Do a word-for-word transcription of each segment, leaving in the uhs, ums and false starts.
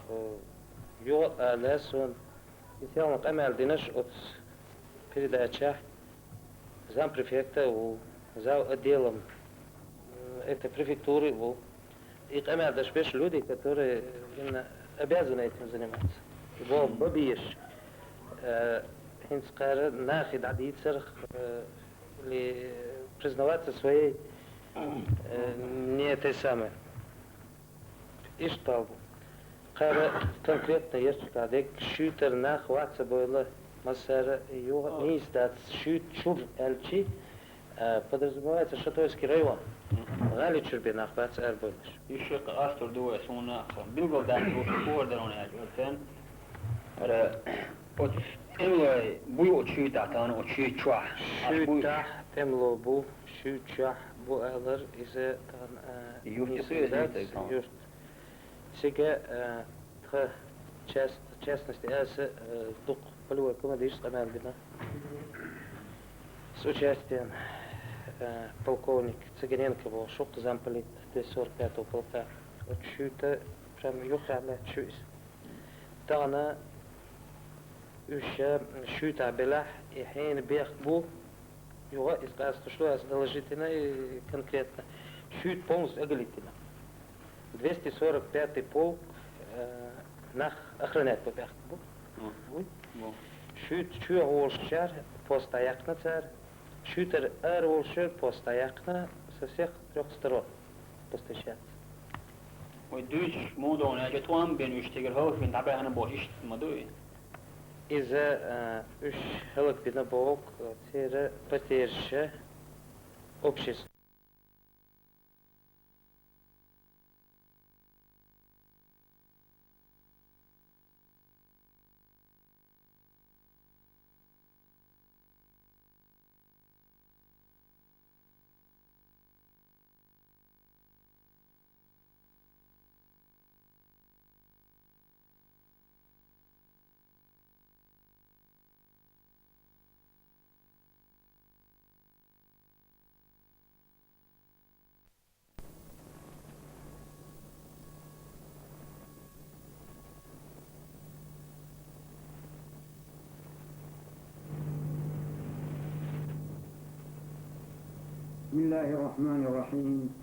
Э, юха а лаьцна, и целом къамаьл динарш оцу передачехь зампрефекта а ву, зав. Отделом, м, этой префектуры а ву. И къамаьл деш берш люди, которые именно обязаны этим заниматься. И бо-, бан безаш, э, хӀинца кхара нахе дӀадийцарх, э, или признаваться в своей, э, не этой самой. Иштта хьал бу. Кхара конкретно яц тӀаккха дерг, шуьйтара нах вац а бовла, массара а юха а нийса дац, шуьйта чуьра аьлча, а, подразумевается Шатойский район. Мгм. ГӀали чуьра бен нах бац арабовлуш. Уьш шаккха къастор ду вай, суна нах билггал дац, ву шу кхоьру даро аьлла, оцу тӀемалой буй оцу шуьйтахь тахана, оцу шуьйта чохь. Аш буй? Шуьйтахь тӀемало бу, шуьйта чохь бу алар, иза тахана, а, юрт нийса дац, юрт. Цига, э, тхан част-, частности аса, э, дукха полевой командирша къамел дина. С участием, э, полковник Циганенко бохуш ву-кх, замполит двести сорок пятого полка. Оцу шуьйта прям юххехь лаьтташ ю иза. Тахана уьш шуьйтахь белахь, и хьенан бехк бу, юха иза къастуш ду, аса доложить дина и конкретно. Шуьйта полностью оголить дина. Двести сорок пятый полк, э, нах охранять бан бехк бу. Мгм. Вуй. Бу. Шуьйта чоьхьа волушчара пост дӀаяьккхина цара. Шуьйтара ара волушчара пост дӀаяьккхина со всех трёх сторон. Постачаться. Вай дуьйцуш муха ду, аьлча тӀом бина уьш цигара хӀаллакбина дӀабаьхна бохуш иштта ма ду и? Иза, э, уьш хӀаллакбина боху, э, церан потеряша общество. بسم الله الرحمن الرحيم.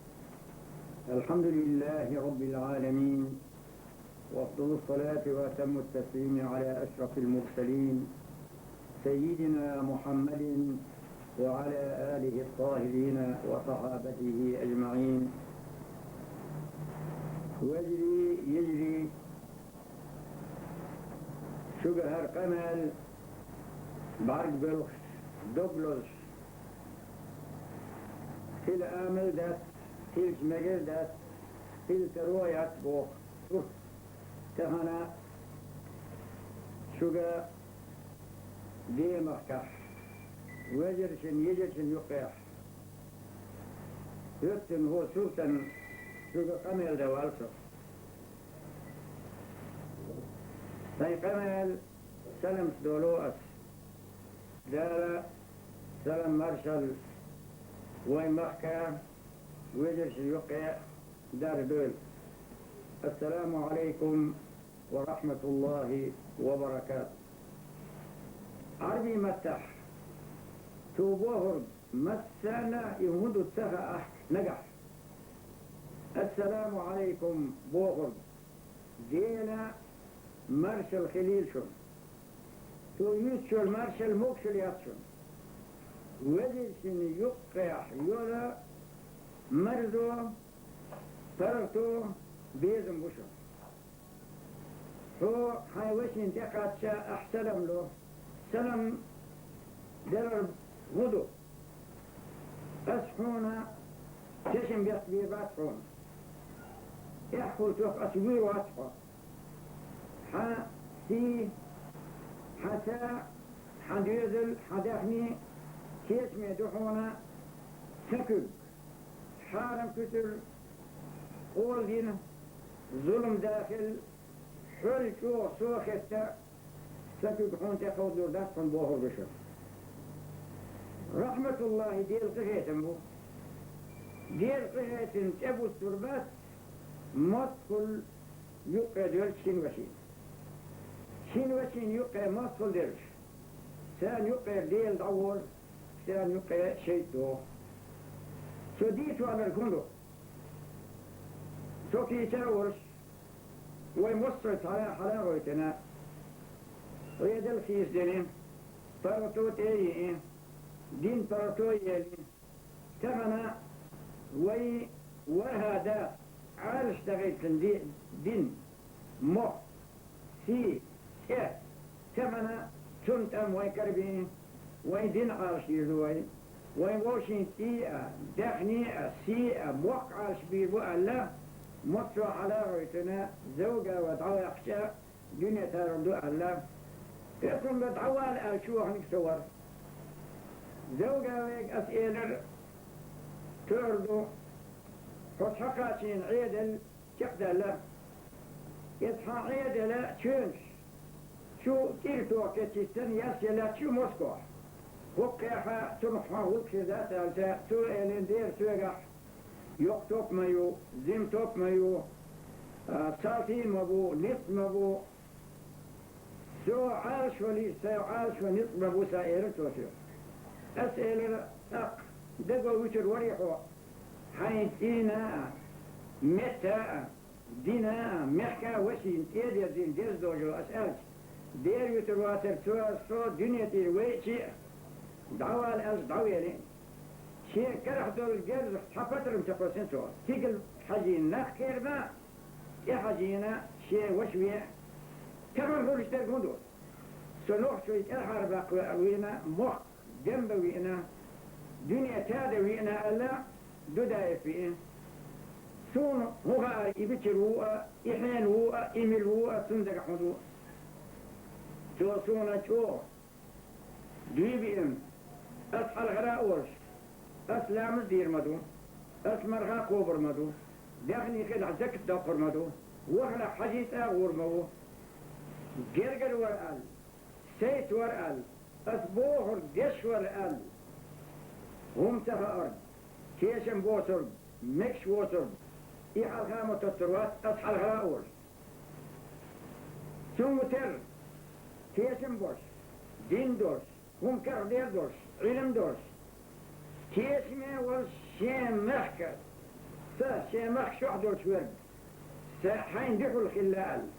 الحمد لله رب العالمين. وأفضل الصلاة وأتم التسليم على أشرف المرسلين سيدنا محمد وعلى آله الطاهرين وصحابته أجمعين. Вежарий, йижарий, шуьга хӀара къамел бӀаьрг белхаш, дог лозуш, хила амал дац, хилча мегар дац, хила таро яц боху. Тахана шуьга Даймахкахь, вежаршна, йижаршна юккъехь, хӀоьттина хӀун суртан шуьга къамел дан ваьлла со. Сайн къамел саламца долу ас. Дала салам маршалла вайн махка, вежаршна юккъе даржадойла. Ассаламу Ӏалайкум ва рахьматуллахӀи ва баракатухӀ. Ӏарбий маттахь цо бохург массарна а и хӀун ду ца хаахь нагахь. Ассаламу Ӏалайкум бохург Делан маршалла хилийла шуна. Цо юьйцуш йолу маршалла могушалла яц шуна. Вежаршна юккъехь йолу марзо, паргӀато, безам бу шуна. Хьо хьайн вешина тӀекхачча, ахь салам ло. Салам делар хӀун ду? Ас хьуна тешнабехк бийр бац хьуна. Эхь хуьлучух ас вуьйр вац хьо. Хьан сий, хьан са, хьан доьзал, хьан даьхни кечаме ду хьуна. Сан куьг хьарам куьцуьра къола дина, зулам дахийла, хьол чӀогӀа со а хетта, сан куьг хьуна тӀекховдалур дац хьуна бохург ду шуна. РахьматуллахӀи Делан къинхетам бу. Делан къинхетам тӀебуссур бац мостагӀалла, юккъе доьлча шин вашин. Шин вашин юккъе мостагӀа делаш. Царна юккъера Дела дӀаволу, царна юккъе шайтӀа догӀу. Со дийца ваьлларг хӀун ду? Со кийчара а волуш, вай массо а цхьа хьала а гӀойтина, Ӏедал хийцадели, паргӀато тӀе а йиъна, дин паргӀато а елина, тахана вай вархӀа да Ӏалаш дахийтина ди-, дин, мохк, сий, цӀе, тахана цунна тӀам вай карабийна, вайн дин Ӏалаш дийр ду вай, вайн вовшийн цӀий а, даьхний а, сий а, мохк Ӏалаш бийр бу аьлла, массо а хьала а гӀойтина, Завгава дӀаваьккхича, дуьне таро ду аьлла. Эцунга дӀавала аьлла чу ваханиг со вара. Завгавега ас элира: «Тойр ду, хьо цхьа кхачийна Ӏедал чекхдаьлла. Иза хьан Ӏедала чоьнаш чу кӀира тоха кечйийтина, яс еллачу Москохь. ХӀокхехьа цунах хьан гӀуллакх хир дац», — аьлча, цо элира: «Дера соьгахь йоккха топ ма ю, жима топ ма ю, а, салтий ма бу, ницкъ ма бу. Со Ӏалашвалийта, со Ӏалашван ницкъ ма бу сан», — элира цо соьга. Ас элира: «ТӀаккха даго вуьтур варий хьо хьайн цӀийнан а, меттан а, динан а, мехкан а вашина тӀедерзийна деза дожо ас», — аьлча, дера вуьтур вацара цо, со дуьне тӀера вайча а, дӀавала аьлча дӀавелира. Шен карахь долу герзах цхьа патрон ца кхоьссина цо. Стигала хьажийна нах кхерабаьлла, тӀехьажийна шен ваша веа. Тахана хӀорш дерг хӀун ду? Со нохчий кӀелхьарбаккха веана, мохк дембан веана, дуьне тада веана аьлла, Дудаев веана. Суна хӀун хаьара, и Бичара ву а, и хьенан ву а, и мила ву а, цуьнан дагахь хӀун ду?» Цо суна чӀогӀа дуй биъна: «Ас хьалхара а волуш, ас ламаз дийр ма ду, ас марха кхобур ма ду, даьхний хилахь закат доккхур ма ду, вахалахь хьажий цӀа а гӀур ма ву. Гергара вара аьлла, сайца вара аьлла, ас бохург деш вара аьлла, хӀума ца хаьарг, тешам боцург, мегаш воцург, и хьалха ма тоттур вац ас хьалхара а волуш». Цуьнга терра, тешам болуш, дин долуш, хӀума карладер долуш, Ӏилма долуш, тешаме волуш шен мехкан, са шен махка шохь долчу верг, са хьайна дуьхьал хилла аьлла,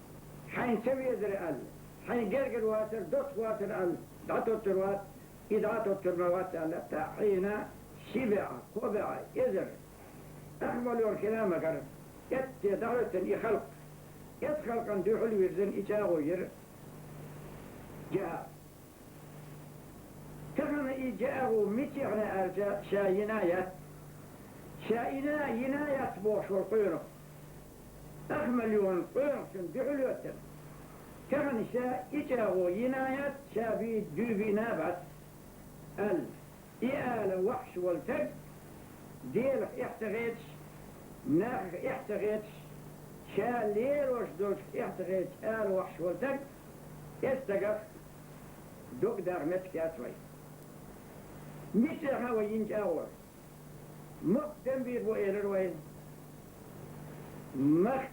хьайна ца везара аьлла, хьайна гергара вацара, доцца вацара аьлла, дӀатоттур вац, и дӀатоттур ма вац аьлла, тӀаьхьийна ши бӀе, кхо бӀе, эзар, ахмалон хила ма гара, эцце дӀахӀоьттина и халкъ, эцу халкъана дуьхьал вирзина и чӀагӀо йира. Жа. Тахана и чӀагӀо мичахьна аьлча, ша йина яц. Ша йина, йина яц бохуш волу къонах. Ахмалон къонахчунна дуьхьал йоьттина. Тахана ша и чӀагӀо йина яц, ша би-, дуьйбина а бац, аьлла. И ала вахьаш волу стаг, Делах эхь ца хеташ, нахах эхь ца хеташ, ша лелош долчух эхь ца хеташ ала вахьаш волу стаг, эцу стагах дог даха меттиг яц вай. Мичахьа вай йина чӀагӀо? Мохк дембийр бу элира вайна. Мах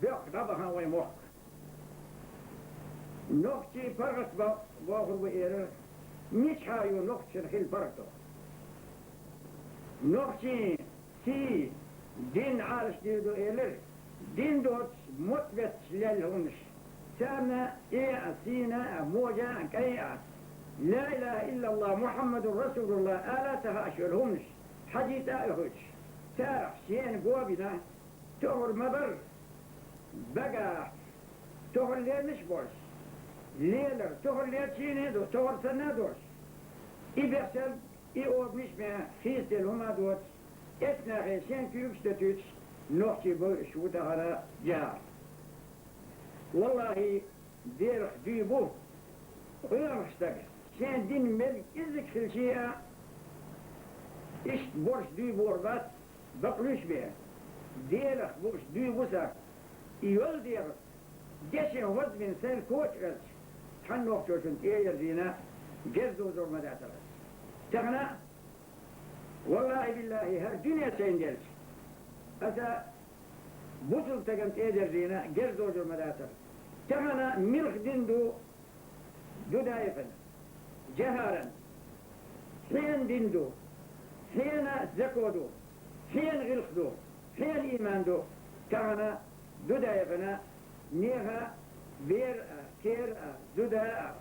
боьхка дӀабахана вай мохк. Нохчий паргӀат бо-, бохур бу элира. Мичахьа ю нохчашна хила паргӀато? Нохчийн сий, дин Ӏалашдийр ду элира. Дин доцуш, мотт бетташ лелла хӀуманаш. Царна э а, сийна а, можа а, кӀай а, ла илаха иллаллах, Мухьаммадур расулуллах ала ца хааш йолу хӀуманаш, хьажий цӀа а оьхуьйтуш, царах шена го а бина, тохар ма-барра, багахь, тохар лернаш а болуш, лелар, тохар лерчийне а ду, тохар санна а долуш. И бехсарг, и обанаш а бен, хийцаделла хӀума а доцуш, эцнахе шен куьйгаш а датуьйтуш, нохчий бойуш ву тахана жа. Валлахи, Делах дуй бу, къонах стаг, шен дин мел кӀезиг хилчий а, иштта борш дуй бохур бац, бакълуьйш бен. Делах бууш дуй бу сан, и йолу дегӀаца, дешин хӀозбина сайна коча гӀерташ, цхьана нохчочунна тӀе а ерзийна, герз дозор ма дацара. Тахана, валлахи-биллахи, хӀара дуьне сайна делча, аса Бусалба стагана тӀедерзийна герз дожур ма дацар. Тахана милха дин ду Дудаевна, Джохарна? Хьенан дин ду, хьенан зако ду, хьенан гӀиллакх ду, хьенан иман ду? Тахана Дудаевна нехан бер а, кер а, зуда а,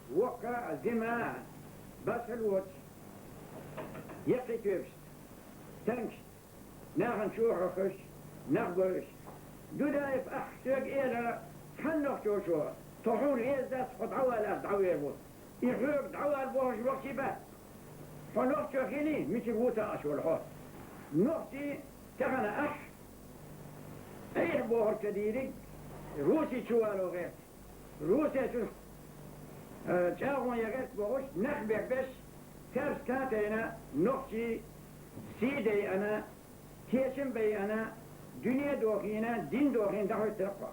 воккха а, жима а, башха воцуш, яккхий тоьпашца, танкашца, нахана чу а хьокхуш, нах бойуш. Дудаев, ахь соьга элира, цхьана нохчочо: «Тхо хьуна веза дац, хьо дӀавала», аьлла, дӀавер ву. И хьоьга дӀавала бохуш нохчий бац. Хьо нохчо хилий, мичара вуца Ӏаш волу хьо? Нохчий тахана ахь, айхьа бохург ца дийриг, Руси чу вало гӀерта. Русечун, э, чӀагӀо ян гӀерта бохуш, нах бегбеш, цаьрца катайна нохчий сий дайъана, тешам байъана, дуьне дохийна, дин дохийна дӀахӀоьттира-кх хьо.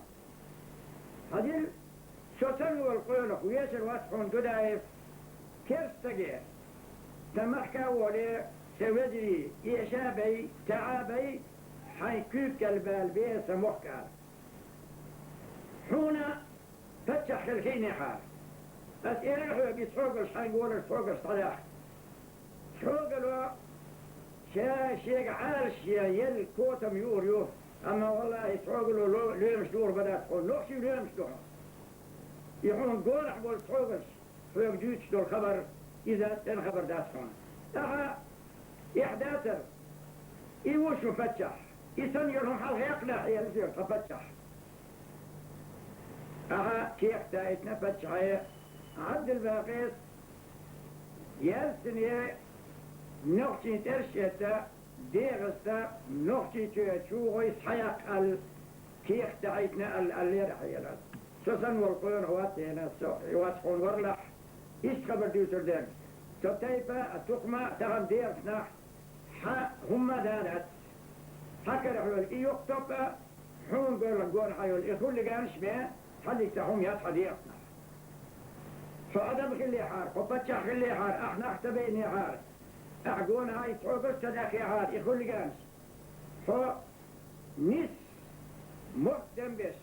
Хьадил, со санна волу къонах вешар вац хьуна, Дудаев, керста стаге, сан махка а волий, сан вежарий, эша а бай, таӀа а бай, хьайн куьйга кӀел бала бе сан мохк ала. Хьуна паччахь хила хиънехьара. Ас элира хьоьга, и цхьогалш, хьайн гонаш цхьогалш схьадаха. Цхьогало ша шега Ӏалашъян елла котам юур ю, амма, валлахӀи, цхьогало ло-, лоьмаш дуур ма дац хьуна, нохчий лоьмаш ду хьуна. И хьуна гонахь болу цхьогалш хьоьга дуьйцуш долу хабар, иза цӀена хабар дац хьуна. Ахьа эхь дацара, и ву шун паччахь, и санна йолу хӀума хьалха яьккхинехь, элира соьга тхан паччахь. Ахьа кехат даийтина паччахье, Ӏабдулбакъис ялсамане нохчийн тӀерш а этта, дегӀаста Нохчийчоь чу гӀой схьаяккха аьлла, кехат даийтина аьлла, аьллера хьела. Со санна волу къонах вац хьуна, со и вац хьуна варлахь, иштта хабар дуьйцур дерг. Со тайпа а, тукхама а тахана дегӀаца нах, хьан хӀумма а далац. Хьан карахь йолу и юхатоп а, хьуна гоьрла гонахьа йолу и хулиганаш бен, хьан дика хӀума яц хьан дегӀаца нах. Хьо адам хиллехьара, хьо паччахь хиллехьара, ахь нах ца байинехьара, ахь гонахьа и цхьогалш ца даьххехьара, и хулиганаш. Хьо нис мохк дам беш,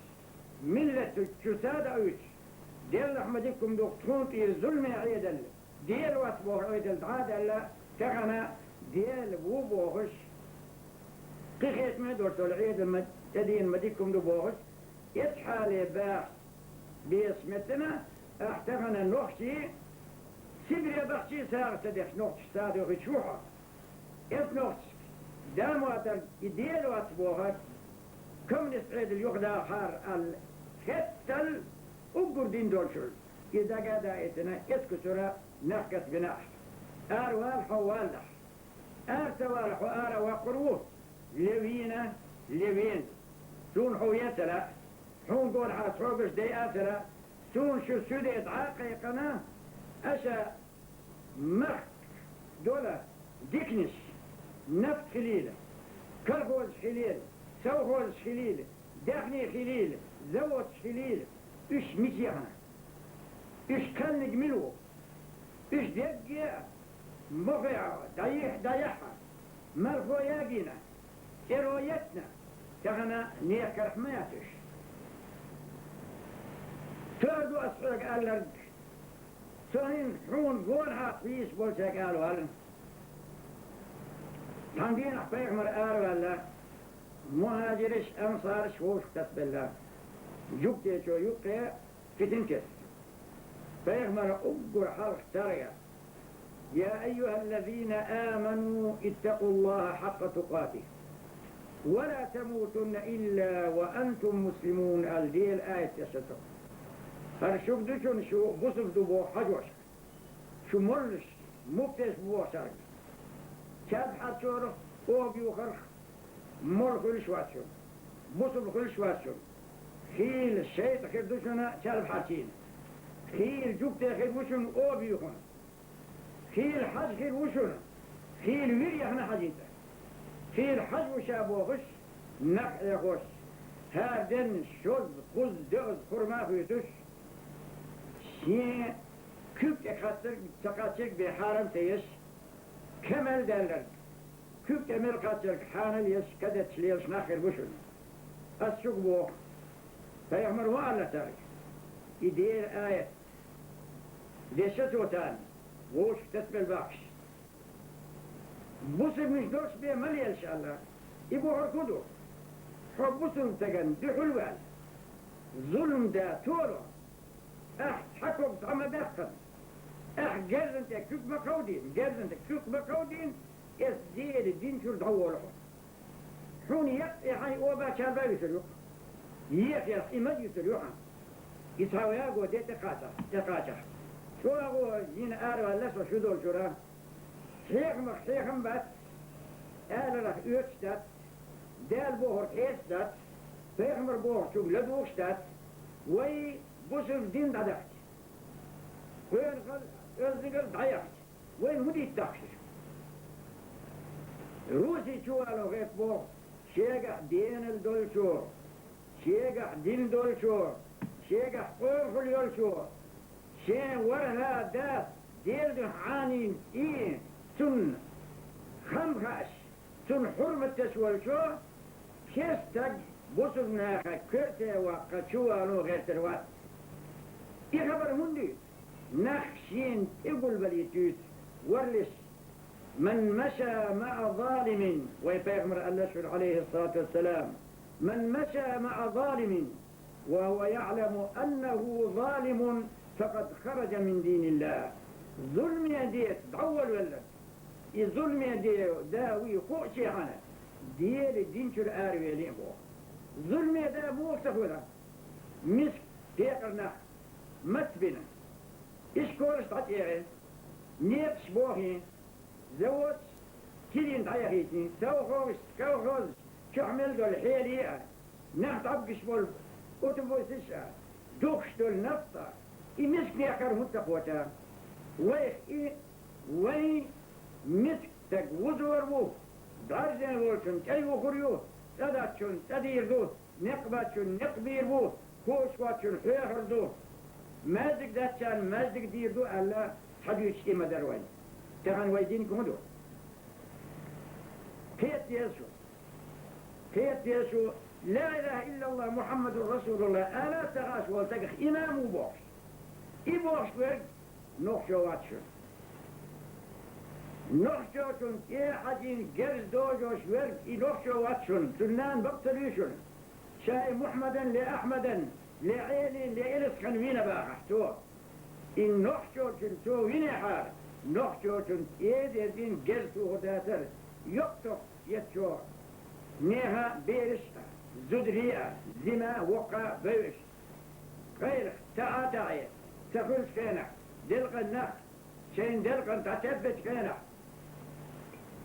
миллат чу садаӀуьйтуш, деллахь ма дика хӀума ду-кх тхуна тӀера зуламе Ӏедал, Дела вац боху Ӏедал дӀа а даьлла, тахана Дела ву бохуш, кхин хетаме а долуш долу Ӏедал ма, тӀедийна ма дика хӀума ду бохуш, эцу хьале баха безачу меттана, ахь тахана нохчий, Сибре бахчий сагӀа ца деш, нохчашца сагӀа дуьйхуьйтуш ву хьо. Эцу нохчашка да ма-дарра и Дела вац бохург, коммунист Ӏедал юхадахахьара аьлла, хеттал уггар дин долчул, и дага а даийтина, эцу куьцара нах гатбина ахь. Аравала хьо валлахь. Ара ца вала хьо ара а ваккхур ву, левина, левина. Суна хьо вен ца лаьа, хьуна гонахьа цхьогалш дайа а ца лаьа, суна шу суьде дӀа а кхайкхина, аша махка долу диканаш, нафта хилийла, колхозаш хилийла, совхозаш хилийла, даьхний хилийла, заводаш хилийла, уьш мича яхна? Уьш кхаьлниг мила ву? Уьш дерриге а мохе а дӀайихьа, дӀаяхьа, малхо ягийна, цӀеро еттина, тахана нехан карахь ма яц уьш. Тоьар ду ас хьоьга аьлларг, со хӀинца хьуна гонахьа хьийзаш болчаьрга ала ваьлла. Цхьана дийнахь пайхамар араваьлла, мухӀажираш, ансараш вовшах тасабелла, жугтечо юккъе фитин тесна. Пайхамара уггар хьалха цаьрга: «يا أيها الذين آمنوا اتقوا الله حق تقاته ولا تموتن إلا وأنتم مسلمون», аьлла, Делан аят тесна цо. ХӀара шуьга ду шуна, шу бусалба ду боху хьажошка, шу моллаш, муфтеш бу бохучаьрга. Чарх хьарчорах, оба юхарх, молла хуьлуш вац шуна, бусалба хуьлуш вац шуна. Хийла шайтӀа хир ду шуна чалба хьарчийна. Хийла жугте хир ву шуна оба юьйхина. Хийла хьажа хир ву шуна. Хийла вир яхна хьажийта. Хийла хьажа ву ша бохуш, нах Ӏехош, хӀара денна шозза, кхузза, доьазза хурма а хуьйцуш, шен куьг тӀе кхаччалц ца кхаччалц бен хьарам ца еш, ка мел даьлларг, куьг тӀе мел кхаччалц хьанал еш, ка детташ лелаш нах хир бу шуна. Ас шуга боху, пайхамар вааллатарг, и Делан аят, дешшацо царна, вовшах тасбелла бахкаш. Бусурмиш долуш бен ма лелаш аьлла. И бохург хӀун ду? Хьо бусурма стагана дуьхьал ваьлла, зулам да толо, ахь цхьа ког дӀа ма баьккхина, ахь герзан тӀе куьг ма кховдийна, герзан тӀе куьг ма кховдийна, эс Делан дин чуьра дӀаволу хьо. Хьуна еккъа и хьайн оба чарба а вуьсур ю-кх. Ехехь и ма юьсур ю хьан. И цхьа ваго де тӀекхачахь, тӀекхачахь. ЧӀогӀа йина араваьлла со шу долчуьра. Хьехамах хьехам бац, аларах оьцуш дац, Дала бохург хьеста дац, пайхамар бохучуьнга ладугӀуш дац, вай бусурба дин дӀадахча, кхоьнахал оьздангалла дӀаяхча, вайна хӀун дийца дахча? Руси чувало гӀерта боху, шегахь денал долчо, шегахь дин долчо, шегахь къонахалла йолчо, шен ворхӀа дас Делан дуьхьа Ӏанийна и, цунна хам хааш, цунна хьурмат деш волчо, шен стаг бусурнахьа коьрте ваккха чувало гӀертар вац. И хабар хӀунда дуьйцу? Нах шена тӀегулбалийта дуьйцу, варлиш. «Ман маша маӀа залимин», вай пайхамар аьлла шуьга, Ӏалайхиссалату вассалам, «Ман маша маӀа залимин, ва хӀува яӀламу аннаху залимун, факъад хараджа мин диниллахӀ». Зуламе деца дӀаволавелларг, и зуламе де да вуй хууш хьана, Делан дин чуьра аравелира боху. Зуламе да муха ца хуьлу? Миска пекъар нах маца бина, ишколаш дӀатӀехьа, некъаш бохийна, заводаш килийна дӀаяхийтина, совхозаш, колхозаш чохь мел долу хьелий а, нах дӀабигаш болу автобусаш а, духкуш долу нафта, и мисканех хӀара хӀунда ца кхочу? Вайх и, вайн миска стаг вузор ву, бӀаьрзе волчун тӀе юхур ю, цӀа дачун цӀа дийр ду, некъ бачун некъ бийр бу, кхочуш воцчун хьоьхур ду, маьждиг дачарна маьждиг дийр ду аьлла, схьадуьйцуш и ма дара вайн. Тахана вай динга хӀун ду? Кхета деза шу. Кхета деза шу, «Ла илахӀа иллаллахӀ, Мухьаммадун расулуллахӀ» ала ца гӀаш волу стагах имам ву бохуш. И бохуш верг нохчо вац шуна. Нохчочун тӀе хьаьжжина герз дожош верг и нохчо вац шуна, цуьнан нана бакъ ца луьй шуна. Ша и Мухьаммадан ле Ахьмадан, ле Ӏелин, ле Иласхан вийна бахахь цо. И нохчочун цо винехьара, нохчочун тӀе дерзина герз тухур дацара, йоккха тохка еттачо, нехан бераш а, зударий а, зима, воккха а бевзаш. Къайлаха, ца а таӀе, ца хуьлучу хенахь, делкъан нах, шайна делкъан дӀатаьббечу хенахь,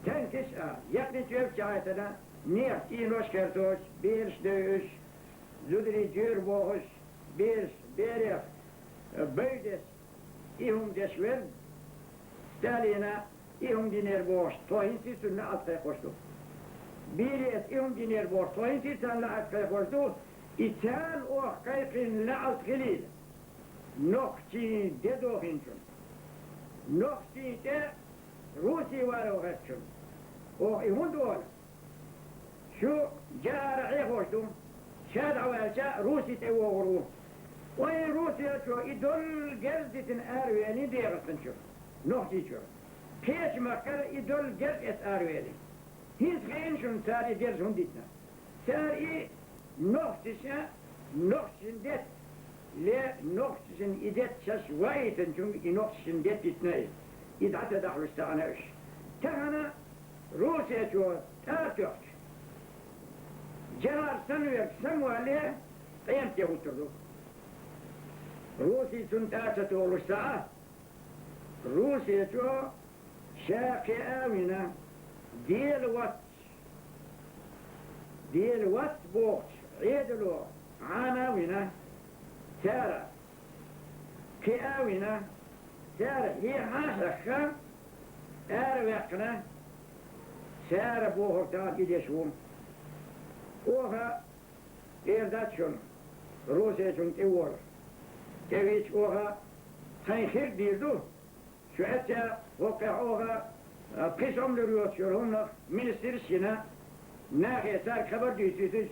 танкаш а, яккхийчу вевзачу хьаьтана, нехан цӀенош кертош, бераш девзаш, зударий жоьра бохуш, бераш, берех, бевдеш, и хӀума деш верг, Сталина и хӀума динера бохуш, тхо хӀинца а цунна лаьцна кхайкхош ду. Берица и хӀума динера бохуш, тхо хӀинца а царна лаьцна кхайкхош ду, и царна оха кхайкхина лаьцна хилийла. Нохчийн де дохийначунна, нохчийн тӀе Руси валавхарчунна, оха и хӀунда олу? Шу Джахара Ӏехош ду, ша дӀаваьлча, Руси тӀе вогӀур ву. Вайн русечо и долу герз дитина аравелий ДегӀастан чуьра, Нохчийчуьра. Кхечу махкара и долу герз эцна аравелий. ХӀинца хиъна шуна цара и герз хӀунда дитина? Цара и нохчаша, нохчашна детта, ле нохчашна и детта шаьш ваийтинчунга и нохчашна детта дитина и, и дӀа ца дахьалуш ца Ӏана уьш. Тахана Русечо тӀе а тоьхча, Джахар санна верг самавале, къемат де хӀуттур ду. Руси цунна тӀе а ца тохалуш ца Ӏа, Русечо ша кхиа а вина, Дела вац, Дела вац бохучу Ӏедало Ӏана а вина, цара кхиа а вина, цара хьехьа а хьаьхна, ара а ваьккхина, цара бохург тахана и деш ву. Оха эр дац шуна, Русечун тӀе вора. ТӀевийча оха тхайн хирг дийр ду. Шу эццехь хӀокхехь оха, а, пхи сом лур йоцуш йолу хӀуманах министрш а йина, нахе цаьрга хабар дуьйцуьйтуш,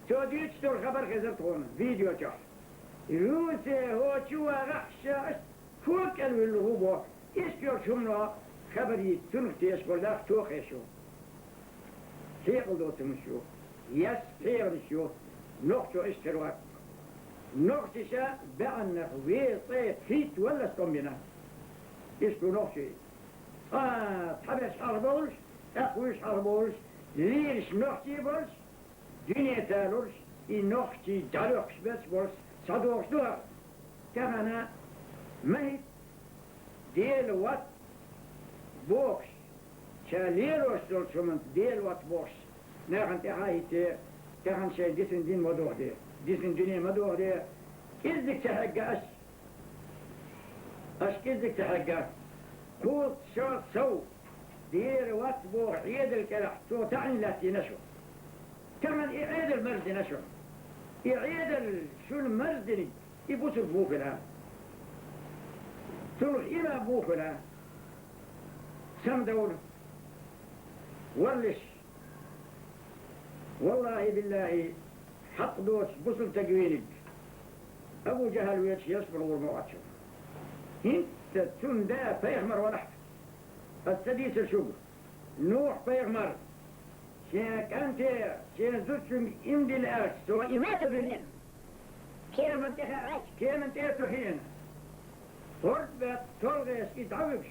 Цо дуьйцуш долу хабар хезара тхуна видео чохь. Русия хӀо чу вагӀахь ша аша кога кӀелвуьллур ву боху. Иштта йолчу хӀумано хабар йийца, цунах тешаш болу нах цо хезаш ю. Хьекъал доцурш ю, яьсса пхьегӀанаш ю, нохчо иштта хир вац. Нохчаша баьӀаннах вен цӀе пхийтта валлаш тӀом бина. Иштта ву нохчий. Цкъа цхьаберш хьалха бовлуш, тӀаккха вуьш хьалха бовлуш, лийраш нохчий болуш, дуьне талурш, и нохчий дӀадоьхкуш берш болуш схьадогӀуш ду хӀара. Тахана ма хӀитта Дела вац бохуш, ша лелош долчу хӀуманца Дела вац бохуш, нахана тӀаьхьа а хӀитте, тахана шайн дисина дин ма дохде, дисина дуьне ма дохде, кӀеззиг ца хьегга аш. Аша кӀеззиг ца хьегга, кхузткъа шо сов, Дела вац боху Ӏедал кӀелахь цо таӀийна лаьттина шу. Тахана и Ӏедал марздина шуна. И Ӏедал шуна марздиниг, и бусург ву хила. Цунах имам ву хила. Самадовла. Варлиш. Валлахи, биллахи, хьакъ доцуш бусург стаг вийниг. Абу ЖахӀал воьдуш ялсамане гӀур ма вац шу. ХӀинца цунна да пайхамар валахь. Ас ца дийцира шуьга. Нухь-пайхамар шен кӀанте, шен зудчуьнга иман дина аьлча, цо и вацар вуьйна. Кеман тӀе хаьа, кеман тӀе а ца хиъна. ХӀорд баьцна толгӀеш и дӀавуьгуш.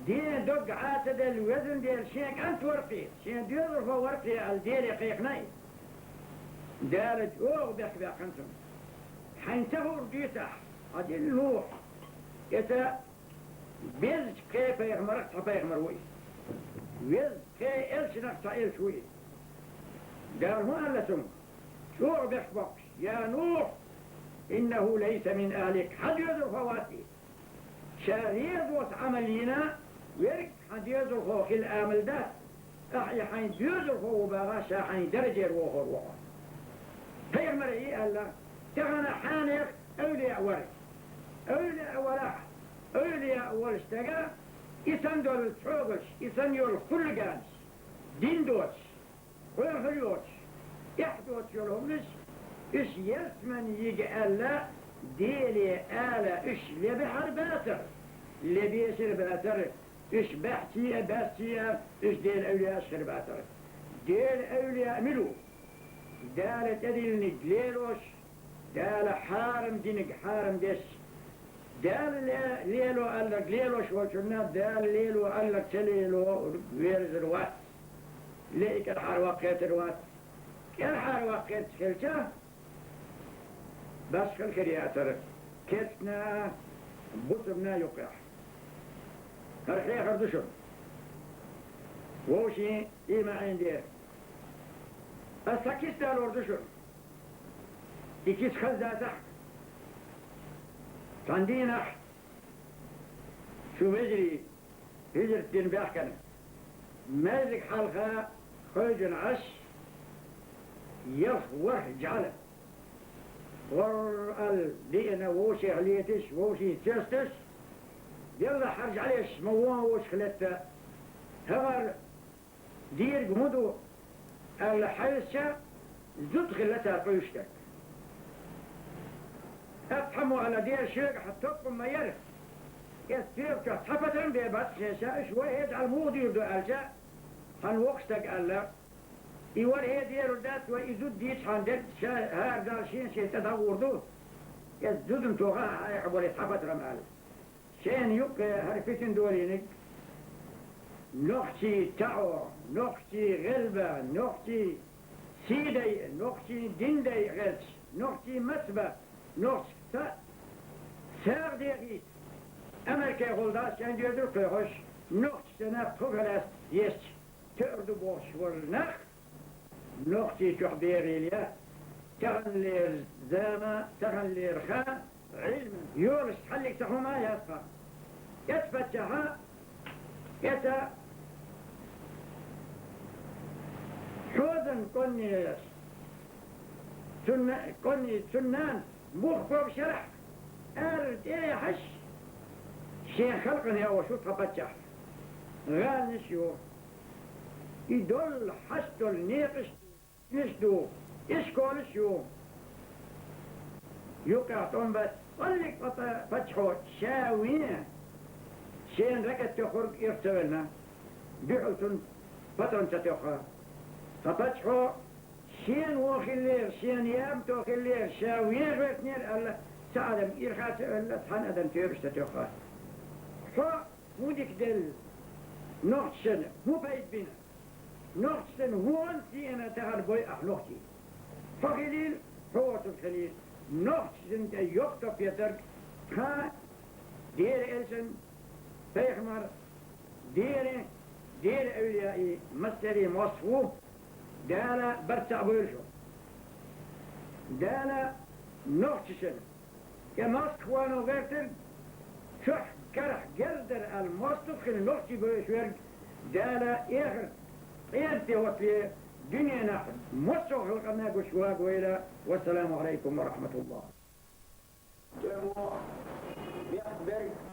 Ден дог Ӏа ца делла, везан Дела, шен кӀант вара-кх и, шен доьзалхо вара-кх и аьлла, Деле кхайкхина и. Дала чӀогӀа бехк баьккхина цунна. Хьайна ца хуур дуьйцу ахь, хьан дин Нухь. Эца безачу кхе пайхамарах цхьа пайхамар ву и. Везачу кхе элчанах цхьа элча ву и. Дала хӀун аьлла цунга? ЧӀогӀа бехк боккхуш: «Я Нухь, иннаху лайса мин ахлик, хьан доьзалхо вац и. Ша реза воцу Ӏамал йина, верг хьан доьзалхо хила амал дац, ахь и хьайн доьзалхо ву бахахь, ша хьайн даржера вохор ву хьо». Пайхамаре и аьлла, тахана хьенех эвлияъ вара. Эвлияъ варахь, эвлияъ волу стага и санна долу чӀогӀалш, и санна йолу хулиганаш, дин доцуш, гӀоьхур йоцуш, эхь доцуш йолу хӀуманаш, уьш ялсамане йига аьлла, Деле ала уьш лебехьара бацара, лебешара бацара, уьш баьхчий а, баьцций а, уьш Делан эвлияаш хир бацара. Делан эвлияъ мила ву? Дала тӀедиллиниг лелош, Дала хьарам диниг хьарам деш, Дала ле-, лело аьлларг лелош волчунна Дала лело аьлларг ца лело верзар вац. Ле и кӀелхьарваккхийтар вац. КӀелхьарваккхийташ хилча, башхалла хир яцара кестана а, бусалбана а юккъехь. ХӀара хьехар ду шуна. Вовшийн ийман Ӏийна дера. Ас цхьа киса далор ду шуна. И киса хаза дацахь, цхьана дийнахь шун вежарий хӀижрат дина баьхкина, маьждиг хьалха хевшина Ӏаш, ялх ворхӀ жӀаьла, гӀор-р аьлла диъна, вовшех леташ, вовшийн цесташ, делла хьаржа Ӏалеш ма вон вовшах летта, хӀавар Дийриг хӀун ду аьлла хьаьвсича, зуда хилла цара къуьйсуш дерг. Ас цхьаммо аьлла: «Дера, шуьгахь топпа ма яра. Эс тоьпа чохь цхьа патрон бен бац шен ша, уьш вай хӀетахь муха дуьйр ду?» аьлча, цхьана воккхачу стага аьлла: «И вара хӀе дерар дац вай, и зуда дийча хьан дерг ша хӀара Далла шен-шен тӀе дӀагӀур ду. Эс зудана тоха хьан айхьа боле цхьа патрон», аьлла. Шена юккъе хӀара фитин долийниг, нохчий таӀо, нохчий гӀелба, нохчий сий дайа, нохчий дин дайа гӀерташ, нохчий мацбан, нохчашца сагӀа дехийта, Америке гӀолда шайн доьзал кхоьхьуш, нохчашна кхо хӀаласт ешча, тоьар ду бохуш волу нах, Нохчийчохь бегӀийла, таханлера зама, таханлера ха, Ӏилма йолуш цхьаллиг ца хӀума яц тхан. Эца паччахьа, эца хьозан кӀоннеш, цунна, кӀонний, цунна нана мух ког шарахь, ара тӀе а яхьаш, шен халкъана яош ву тхан паччахь. ГӀаланаш ю. И долла хьашт долу некъаш ду, ниш ду, Ишколаш ю. Юкъехь тӀом бац. Кхаллиг паччахьо ша вен, шена ракета тоьхург ирх ца велла, дуьхьал цунна патрон ца тоьхна. Ткъа паччахьо шена вон хиллера, шена ябанто хиллера, ша вен гӀоьртинера аьлла, цхьа адам ирха ца велла, цхьана адам тоьпаш ца тоьхна. Хьо хӀун дика делла? Нохчашна хӀун пайда бина? Нохчашна хӀун сиъна тахана бой ахь нохчий? Хьо хилийла, хьо воцург хилийла. Нохчашна тӀе йоккха топ ецарг тхан Дера элчан, пайхамар, Дера, Дера эвлияи массеран мостагӀ ву, Дала барт цхьаъ бойла шун. Дала нохчашна, кху Москвано гӀертарг, чохь карахь герз дара аьлла мостагӀ хилла нохчий бевзаш верг, Дала эхарт къематде хӀоттале дуьненахь массо а халкъана гуш вагавойла. Вассаламу Ӏалайкум ва рахьматуллахӀ. Цо бехк берг